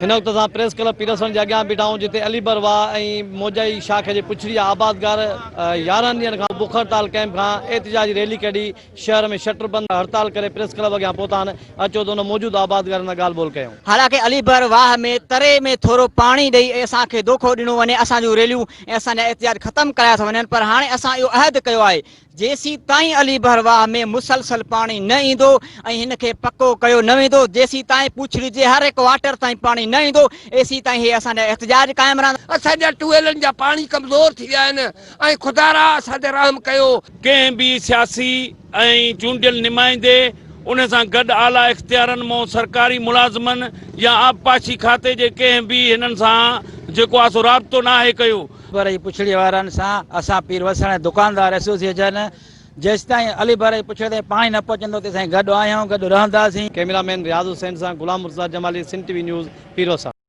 هن وقت اسان پريس ڪلب پيرسن جي اڳيان بيٺا آهيون جتي علي بر واهه ۽ موجائي شاخ جي پڇڙي جا آبادگار 11 ڏينهن کان بک هڙتال ڪئمپ کان احتجاجي ريلي ڪڍي شهر ۾ شٽر بند هڙتال ڪري پريس ڪلب اڳيان پهتا آهن اچو ته ان موجود آبادگارن سان ڳالهه ٻولهه ڪيون. حالانڪه علي بر واهه ۾ تري ۾ ٿورو پاڻي ڏئي ۽ اسان کي دوکو ڏنو وڃي اسان جون ريليون ۽ اسان جا احتجاج ختم ڪرايا ٿا وڃن پر هاڻي اسان اهو عهد ڪيو آهي جيسيتائين علي بحر واهه ۾ مسلسل پاڻي نه ايندو ۽ هن کي پڪو ڪيو نه ويندو، جيسيتائين پوڇڙي جي هر هڪ واٽر تائين پاڻي نه ايندو، ايسيتائين هي اسان جا احتجاج قائم رهندا. اسان جا ٽوئيلن جا پاڻي ڪمزور ٿي ويا آهن ۽ خدارا اسان تي رحم ڪيو. ڪنهن به سياسي ۽ چونڊيل نمائندي، ان سان گڏ اعليٰ اختيارن مون سرڪاري ملازمن يا آبپاشي کاتي جي ڪنهن به هنن سان جيڪو آهي سو رابطو ناهي ڪيو. بر جي پڇڙي وارن سان اسان پير وسڻ ۽ دڪاندار ايسوسيئيشن جيستائين علي بر جي پڇڙي تائين پاڻي نه پهچندو تيستائين گڏ آهيون گڏ رهنداسين. ڪئميرا مين رياض حسين سان Ghulam Murtaza Jamali Sindh T V news Pir Wasan.